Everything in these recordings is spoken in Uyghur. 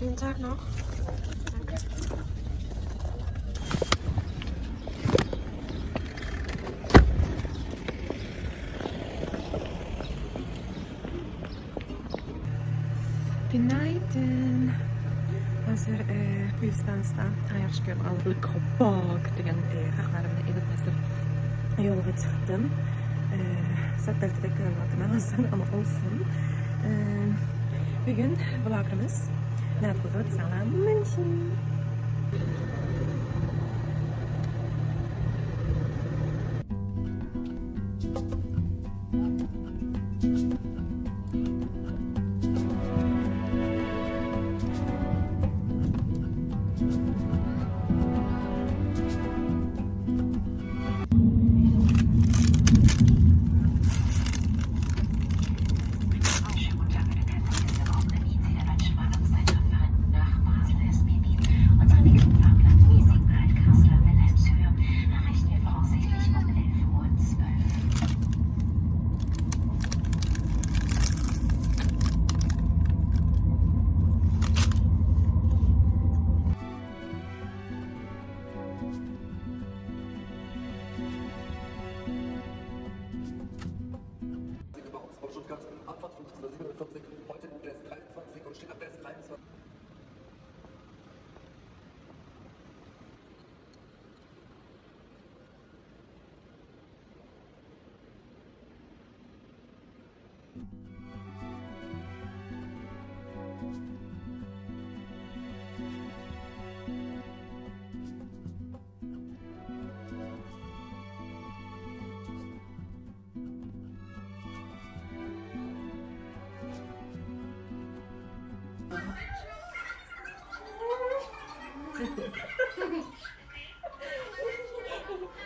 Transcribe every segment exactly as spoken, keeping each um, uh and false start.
Guten Tag noch. Günaydın. Hazır, e, Gülistan'da, ay, yaxşı görüp aldım. Le Grand Parc degen, e, xalqlarımda edip hazır yolga çıktım. E, saat dörtte görüp aldım hazır, ama olsun. E, bugün vlogımız ne yapıldı desem, München. Heute in Gleis dreiundzwanzig und steht ab Gleis dreiundzwanzig.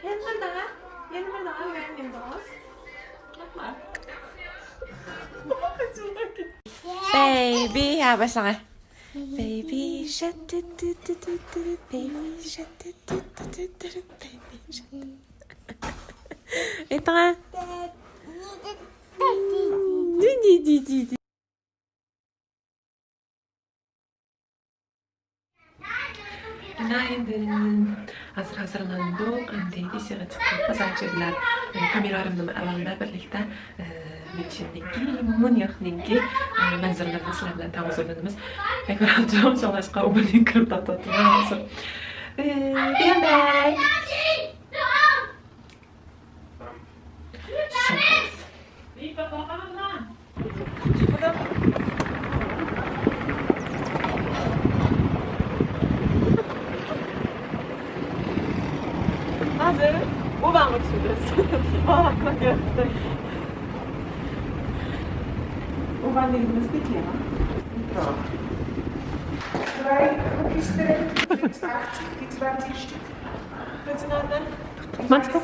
Yana bir daha, yana bir daha öğrenmeyeyim daha az. Yapma. Baby, ya başlama. Baby shark, do, do, do, do, do, baby shark, do, do, do, do, do, do, baby shark. Aytыңа. Ди, ди, ди, ди, ди. Günaydın. Hazır hazırlandık. Endi işe çıktık. Pazarcılar, e, kameralarımdan alalım birlikte. E, München'deki, Münih'teki, e, manzaralarını sizler bilen tavsiye edemiz. Pek rahat olacak. Şolaşka, o bunu kırıp da tuttu. Hazır. E, bir yandan. Hozir u bag'ni tushirdi. U bag'ni bilmasdik yana. Zwei, achtzig, die zwanzig Stück. Tutmazsa.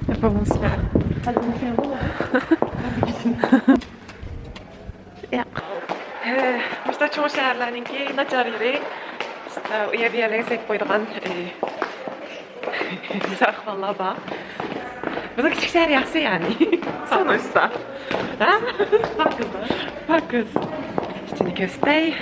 Yapamazsın. Hadi konuşalım. Ya. Ee, işte çoğu şehirlerinki naçar yeri. İşte, uya bir yerlere sevip koyduğun, e, zarfanlar var. Bizim küçük şehir yaxşı yani. Sonuçta. Ha? Haklısın. Haklısın. İçini göster.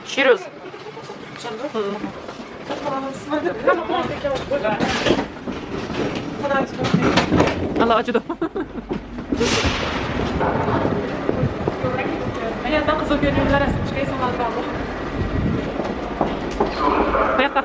Cheers. Valla acıdı. Ayakta kızıl görünümler arasında çıkıyorsun valla. Ayakta.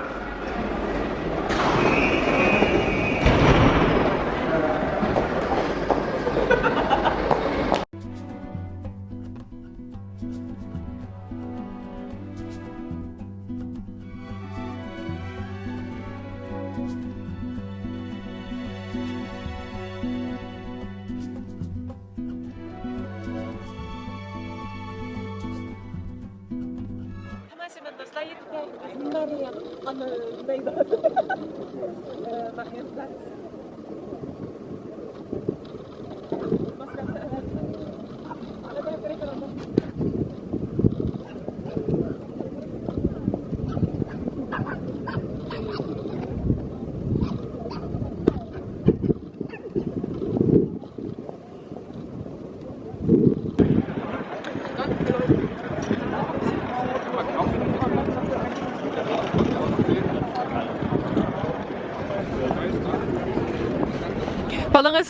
بالىڭىز.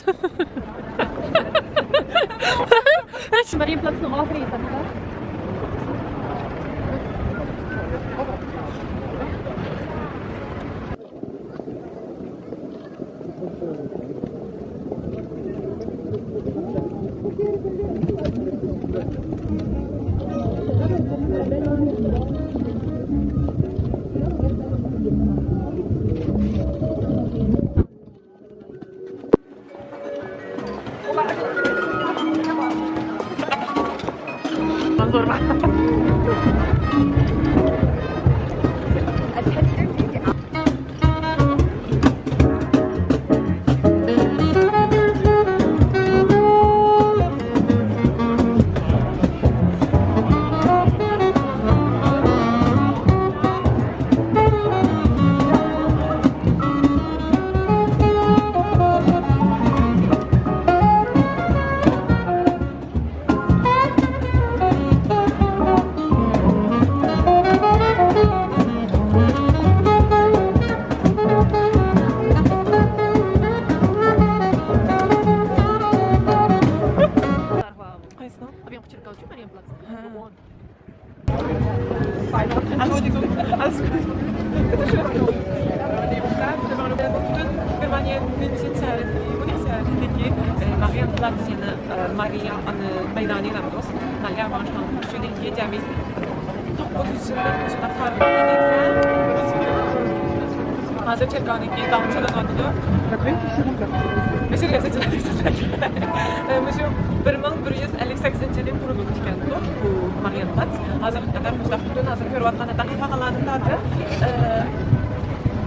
مەريەم پلاتسنىڭ ئاخىرى. قايسىنىڭ؟ ھە. پۈتۈن گېرمانىيە ميۇنخېن شەھىرىدىكى، ميۇنخېن شەھىرىدىكى، ئە، مارىيەنپلاتس يەنە، ئە، مارىيا ئانا مەيدانى دەيمىز. مارىيا ئانا شۇنىڭ ئۈچۈن جەمئىي توققۇز يۈز يىللىق شۇنداق تارىخىي مەدەنىيەت. ھازىر چېركاۋنىڭكى داڭى چېلىنىۋاتىدۇ. مۇشۇ رىياسەتچىلەر، ئە، مۇشۇ بىر مىڭ بىر يۈز ئەللىك سەككىزىنچى يىلى قۇرۇلۇپ ئىكەن بۇ مارىيەنپلاتس. ھازىرغا قەدەر مۇشۇنداق پۈتۈن ھازىر كۆرۈۋاتقان دەقىقەلەردىن تارتىپ، ئە،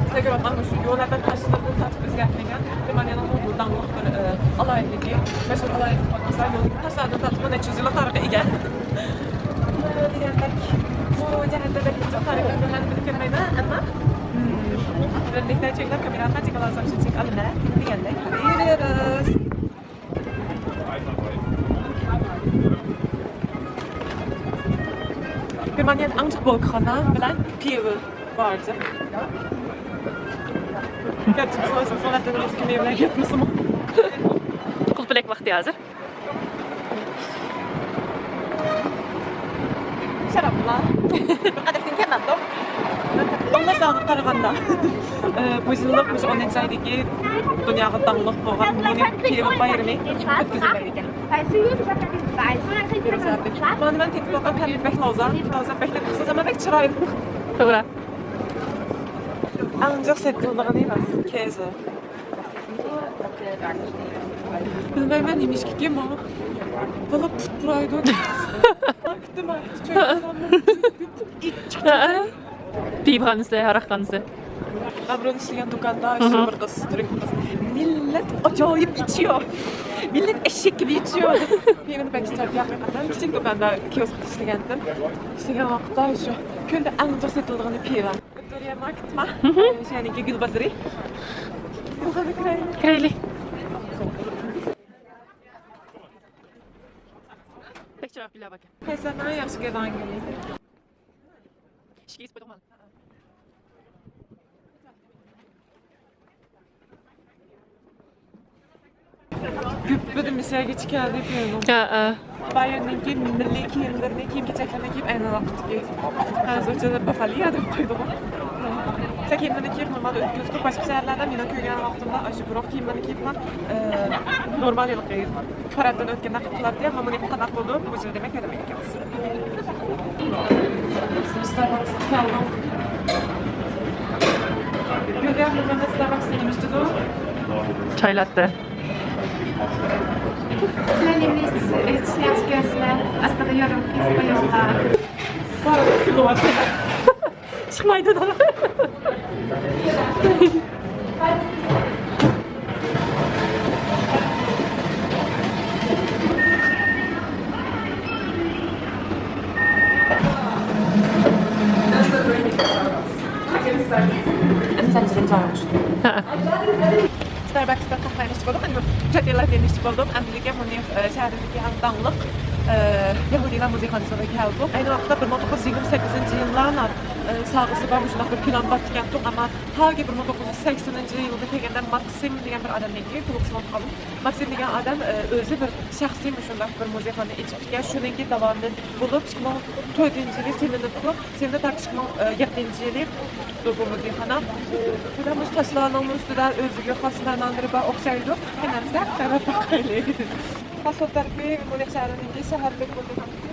سىلەر كۆرۈۋاتقان مۇشۇ يوللاردا تاشلاردىن تارتىپ ئۆزگەرتمىگەن. گېرمانىيەنىڭ بۇ داڭلىق بىر، ئە، ئالاھىدىلىكى، مەشھۇر ئالاھىدىلىكى بولمىسا، يول تاشلاردىن تارتىپ نەچچە يۈز يىللىق تارىخقا ئىگە. دېگەندەك، بۇ جەھەتتە بەك جىق تارىخىي ئۆزگەرمەيدۇ، ئەمما، مم، بىرلىكتە چەكلەپ، كامېرانى قانچە ئالسام شۇنچىلىك ئالىمەن دېگەندەك قىلىۋېرىمىز. گېرمانىيەدە ئەڭ جىق بولكىخانا بىلەن پىۋا بار. گەرچە بىزنىڭ ئۆزىمىزنىڭ ۋەتىنىمىزدىكى مېۋىلەر يەتمىسىمۇ. قۇل پېلەك ۋاقتى ھازىر. شارابلار. بىر قەدەھتىن كەم ئەمدۇق. ئوڭداشلارغا قارىغاندا، ئى، بۇ يىللىق مۇشۇ ئونىنچى ئايدىكى دۇنياغا داڭلىق بولغان مۇنىخ پىۋا بايرىمى ئۆتكۈزۈلگەن ئىكەن. مانا مەن تېتىپ باققان تەمى بەك لازا، لازا بەك تېتىقسىز، ئەمما بەك چىرايلىق. توغرا. ئەڭ جىق سېتىلىدىغىنى راست، كېزا. بىلمەيمەن، نېمىشقىكىن ماڭا بالا پۇت پۇرايدۇ. ماركېتتا، ماركېتتا چۆرۈپ، ئىچ چىقىپ. پىۋىخانىسى، ھاراقخانىسى. مەن بۇرۇن ئىشلىگەن دۇكاندا شۇ بىر قىز، تۈرك قىز. مىللەت ئاجايىپ ئىچىيو. مىللەت ئەششەك كىبى ئىچىيو. مېنى بەك ئىچەر ياقمىغان. كىچىك دۇكاندا، كىيوسكتا ئىشلىگەنتىم. ئىشلىگەن ۋاقىتتا شۇ كۈندە ئەڭ جىق سېتىلىدىغىنى پىۋا. ۋىكتورىيە ماركېتما؟ شۇنىڭكى گۈل بازىرى. بۇغانا كىرەيلى. كىرەيلى. بەك چىرايلىق گۈللەر باركەن. قايسىلارنى ياخشى كۆرىدىغان گۈلى؟ ئىچكە يېسىپ قويدۇق مانا. گۈپپىدە مىسەگىچە كەلدى كۆينىڭ. ھە، ھە. بايرنىڭكى مىللىي كىيىملىرىنى، كىيىم-كېچەكلىرىنى كىيىپ، ئەينى ۋاقىتتىكى ھازىرچە بافاليا دەپ قويدىغۇ. مىسە كىيىملىرىنى كىيىپ، نورمال ئۆتكۈزدۇق. باشقا شەھەرلەردە مېنىڭ كۆرگەن ۋاقتىمدا ئاشۇ بۇرۇق كىيىملىرىنى كىيىپلا، ئە، نورمال ھېلىقى پارادتىن ئۆتكەندەك قىلىپ قىلاتتى، ئەمما بۇنى قانداق بولدى؟ بۇ يىل دېمەك كۆرەلمەيدىكەنسىز. ستارباكسقا كەلدىڭ. گۈلگەم، نېمە ستارباكستا نېمە ئىچىدۇ؟ چاي لاتتە. سىلەر نېمە ئىچىشنى ياخشى كۆرىسىلەر؟ ئاستىغا يورۇق كىيىپ قويۇڭلار. بارا كۈلۈۋاتىدۇ. قىلمايدۇ دادا. ئەمدى سەن چىقىپ چاي ئىچ. ستارباكستا قەھۋەنى ئىچىپ بولدۇم، ئەمدى چاتتى لاتتېنى ئىچىپ بولدۇم. ئەمدى بۇ مۇنىخ، ئە، شەھىرىدىكى ئەڭ داڭلىق، ئە، يەھۇدىيلار مۇزېيخانىسىغا كەلدۇق. ئەينى ۋاقىتتا بىر مىڭ توققۇز يۈز يىگىرمە سەككىزىنچى يىللار، ئە، ساغىسىغا مۇشۇنداق بىر پىلان بار ئىكەنتۇق، ئەمما تاكى بىر مىڭ توققۇز يۈز سەكسىنىنچى يىلغا كەلگەندە ماكسىم دېگەن بىر ئادەمنىڭكى، تولۇقسىمان قالدىم. ماكسىم دېگەن ئادەم، ئە، ئۆزى بىر شەخسىي مۇشۇنداق بىر مۇزېيخانا ئېچىپتىكەن. شۇنىڭكى داۋامى بولۇپ، ئىككى مىڭ تۆتىنچى يىلى سېلىنىپتۇ. سېلىنىپ تارتىش ئىككى مىڭ يەتتىنچى يىلى پۈتۈپتۇ بۇ مۇزېيخانا. شۇنداق مۇشۇ تاشلارنىڭ ئۈستىدە ئۆزىگە خاس مەنالىرى بار ئوخشايدۇ. قېنى ئەمسە قاراپ باقايلى. خاس سول تەرىپى مۇنىخ شەھىرىنىڭكى شەھەرلىك مۇزېيخانىسى.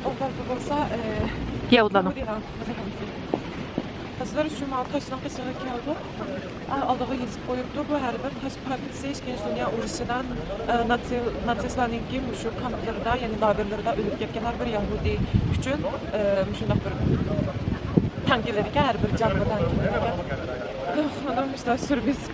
ئوڭ تەرىپى بولسا، ئە، يەھۇدلارنىڭ. يەھۇدىيلار مۇزېيخانىسى. ھازىر شۇ ماۋۇ تاشنىڭ قېشىغا كەلدۇق. ئا، ئالدىغا يېزىپ قويۇپتۇ. بۇ ھەر بىر تاش پارچىسى ئىككىنچى دۇنيا ئۇرۇشىدا، ئە، ناتسى-، ناتسىستلارنىڭكى مۇشۇ كامپلىرىدا، يەنى لاگېرلىرىدا ئۆلۈپ كەتكەن ھەر بىر يەھۇدىي ئۈچۈن، ئە، مۇشۇنداق بىر تانكىلىرىكەن، ھەر بىر جانغا تانكىلىرىكەن. ئۇنىڭ ئىشتا سۈربىسى.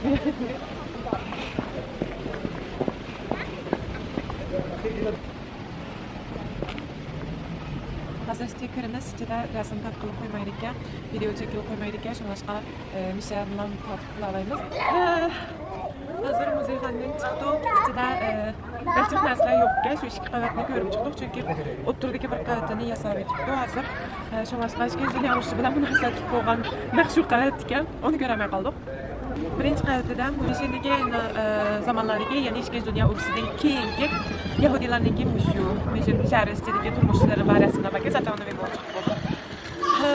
ھازىر ئىچىگە كىرىمىز، ئىچىدە رەسىم تارتقىلى قويمايدىكەن، ۋىدېئو چېكىلى قويمايدىكەن، شۇڭلاشقا، ئە، مىشەلنىڭ تارتىپ قىلالايمىز. ئە، ھازىر مۇزېيخانىدىن چىقتۇق، ئىچىدە، ئە، بەك جىق نەرسىلەر يوقكەن، شۇ ئىككى قەۋەتنى كۆرۈپ چىقتۇق، چۈنكى ئوتتۇرىدىكى بىر قەۋىتىنى ياساۋېتىپتۇ ھازىر. ئە، شۇڭلاشقا ئىككىنچى دۇنيا ئۇرۇشى بىلەن مۇناسىۋەتلىك بولغان نەق شۇ قەۋەت ئىكەن، ئۇنى كۆرەلمەي قالدۇق. بىرىنچى قەۋىتىدە مۇشۇ يەنىكى، ئە، زامانلاردىكى، يەنى ئىككىنچى دۇنيا ئۇرۇشىدىن كېيىنكى يەھۇدىيلارنىڭكى مۇشۇ مىشىن شەھەر ئىچىدىكى تۇرمۇشلىرى بار رەسىملەر باركەن، زاتەن ئۇنى مەن بولۇپ چىقىپ بولدۇم. ئە،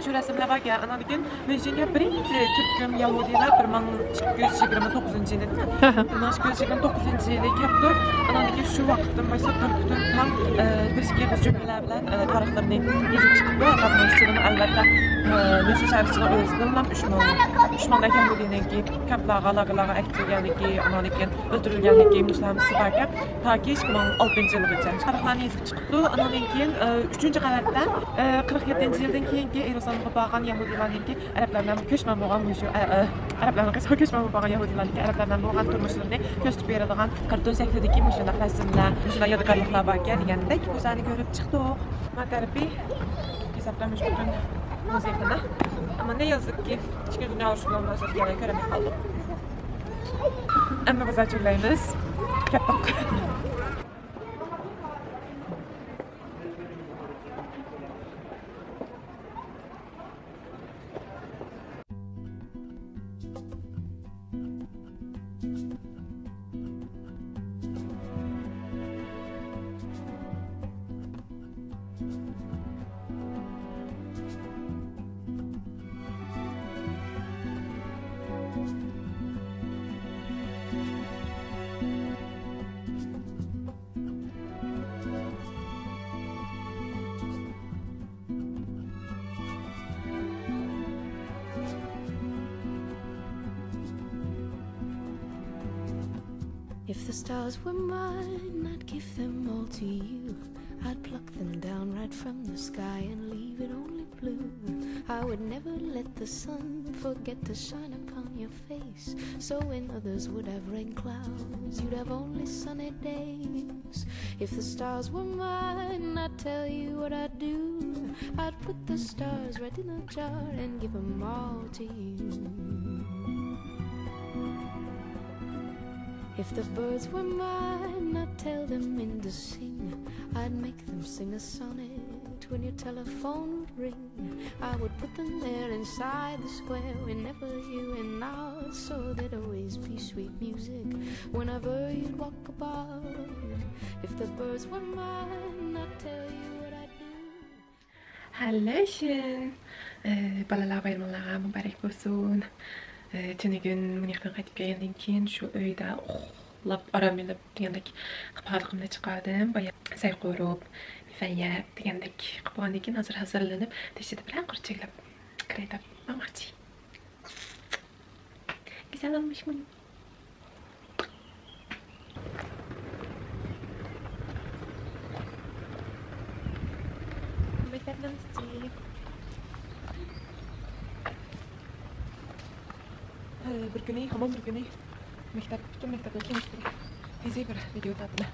شۇ رەسىملەر باركەن، ئانان كېيىن مىشىنگە بىرىنچى تۈركۈم يەھۇدىيلار بىر مىڭ ئىككى يۈز يىگىرمە توققۇزىنچى يىلى، بىر مىڭ ئىككى يۈز يىگىرمە توققۇزىنچى يىلى كەپتۇ. ئانان كېيىن شۇ ۋاقىتتىن باشلاپ بىر پۈتۈن تام، ئە، بىر ئىككى ئېغىز جۈملىلەر بىلەن، ئە، تارىخلىرىنى يېزىپ چىقىپتۇ. ھەتتا بۇنىڭ ئىچىدىن ئەلۋەتتە، ئە، مىشىن شەھەر ئىچىدە ئۆزىدىنلا ئۈچ مىڭ، ئۈچ مىڭدەك يەھۇدىينىڭكى كامپلارغا، لاگېرلارغا ئەكېتىلگەنلىكى، ئانان كېيىن ئۆلتۈرۈلگەنلىكى، مۇشۇلار ھەممىسى باركەن. تاكى ئىككى مىڭ ئالتىنچى يىلغىچە تارىخلارنى يېزىپ چىقىپتۇ. ئانىڭدىن كېيىن، ئە، ئۈچىنچى قەۋەتتە، ئە، قىرىق يەتتىنچى يىلدىن كېيىنكى يېرۇسالىمغا بارغان يەھۇدىيلارنىڭكى ئەرەبلەر بىلەن كۆچمەن بولغان مۇشۇ، ئە، ئە، ئەرەبلەرنىڭ قېشىغا كۆچمەن بولۇپ بارغان يەھۇدىيلارنىڭكى ئەرەبلەر بىلەن بولغان تۇرمۇشلىرىنى كۆرسىتىپ بېرىدىغان كارتون شەكلىدىكى مۇشۇنداق رەسىملەر، مۇشۇنداق يادىكارلىقلار باركەن دېگەندەك بۇ زالنى كۆرۈپ چىقتۇق. ما تەرىپى ھېسابتا مۇشۇ پۈتۈن مۇزېيخانا. ئەمما نېيازلىقكى، ئىككىنچى دۇنيا ئۇرۇشى بىلەن مۇناسىۋەتلىك يەرلەرنى كۆرەلمەي قالدۇق. ئەمما بازار چۆگلەيمىز. كەتتۇق. If the stars were mine, I'd give them all to you. I'd pluck them down right from the sky and leave it only blue. I would never let the sun forget to shine upon your face. So when others would have rain clouds, you'd have only sunny days. If the stars were mine, I'd tell you what I'd do. I'd put the stars right in a jar and give 'em all to you. If the birds were mine, I'd tell them in to sing. I'd make them sing a sonnet when your telephone would ring. I would put them there inside the square whenever you and I, so there'd always be sweet music whenever you'd walk about. If the birds were mine, I'd tell you what I'd do. ھەللەشىن! ئى، بالىلار بايرىمىڭلارغا مۇبارەك بولسۇن! ئى، تۈنۈگۈن مۇنىختىن قايتىپ كەلگەندىن كېيىن شۇ ئۆيدە ئۇخلاپ ئارام ئېلىپ دېگەندەك قىلىپ ھالقىمنى چىقاردىم. بايا سەي قۇرۇپ، فەن يەپ دېگەندەك قىلىپ بولغاندىن كېيىن ھازىر ھازىرلىنىپ، تېشىدا بىرەر قۇر چىگلەپ كىرەي دەپ ماڭماقچى. گۈزەل بولمۇشمۇ؟ مەكتەپنىڭ ئىچى. بىر كۈنى، ھامان بىر كۈنى مەكتەپ، پۈتۈن مەكتەپنى تونۇشتۇرۇپ، تېزى بىر ۋىدېو تارتىمەن.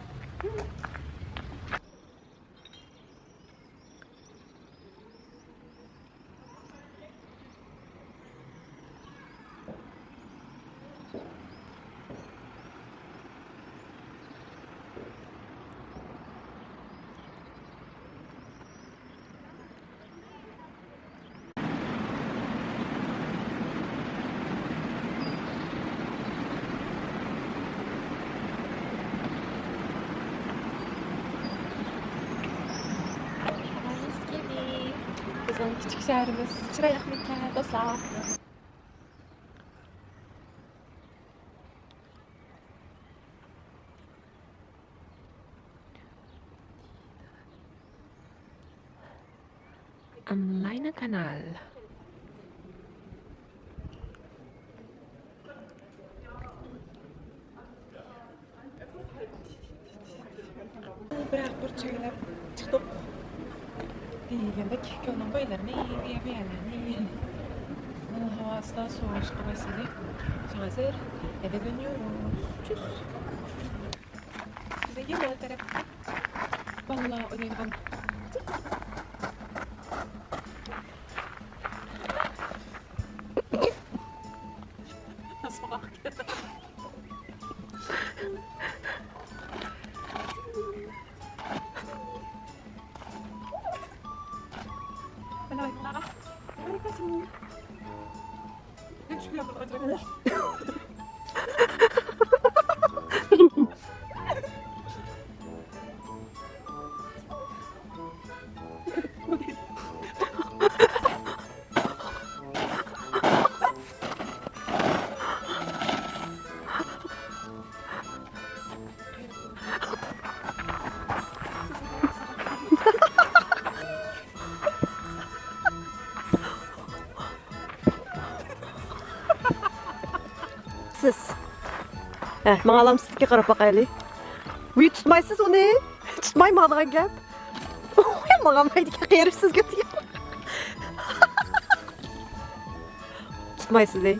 بىزنىڭ كىچىك شەھىرىمىز چىرايلىقمىكەن، دوستلار؟ ئونلاين كانال. بىراق بىر چۆگىلەپ چىقتۇق. دېگەندەك كۆلنىڭ بويلىرىنى، بۇ يەرلەرنى، ھاۋاسىدا سوغۇشقا باشلىدى. شۇڭا ھازىر ئەدەپ ئوينىيورۇز. چۈس. بىزگە مانا تەرەپ بالىلار ئوينايدىغان. سىز. ھە، ماڭا ئالامسىزلىككە قاراپ باقايلى. ۋىي، تۇتمايسىز ئۇنى. تۇتماي ماڭىدىغان گەپ. ماڭا مايدىكى قېرىپ سىزگە تېگىپ. تۇتمايسىز، دەي.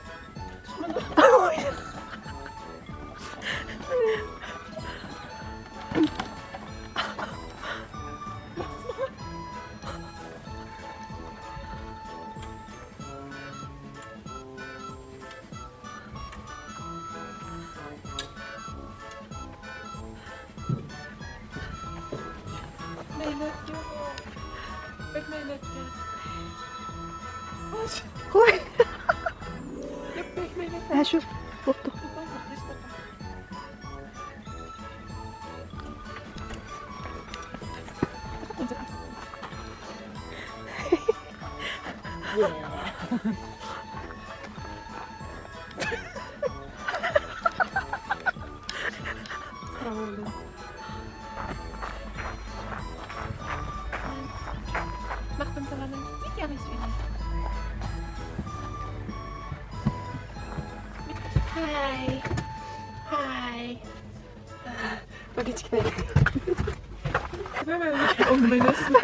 مەينەتكە. بەك مەينەتكە. قوي. بەك مەينەتكە. ھە، شۇ. بوپتۇ. Macht uns aber einen Sticker nicht wieder. Hi. Hi. Bak, hiç gitmedim. Hemen. Onu da nasıl?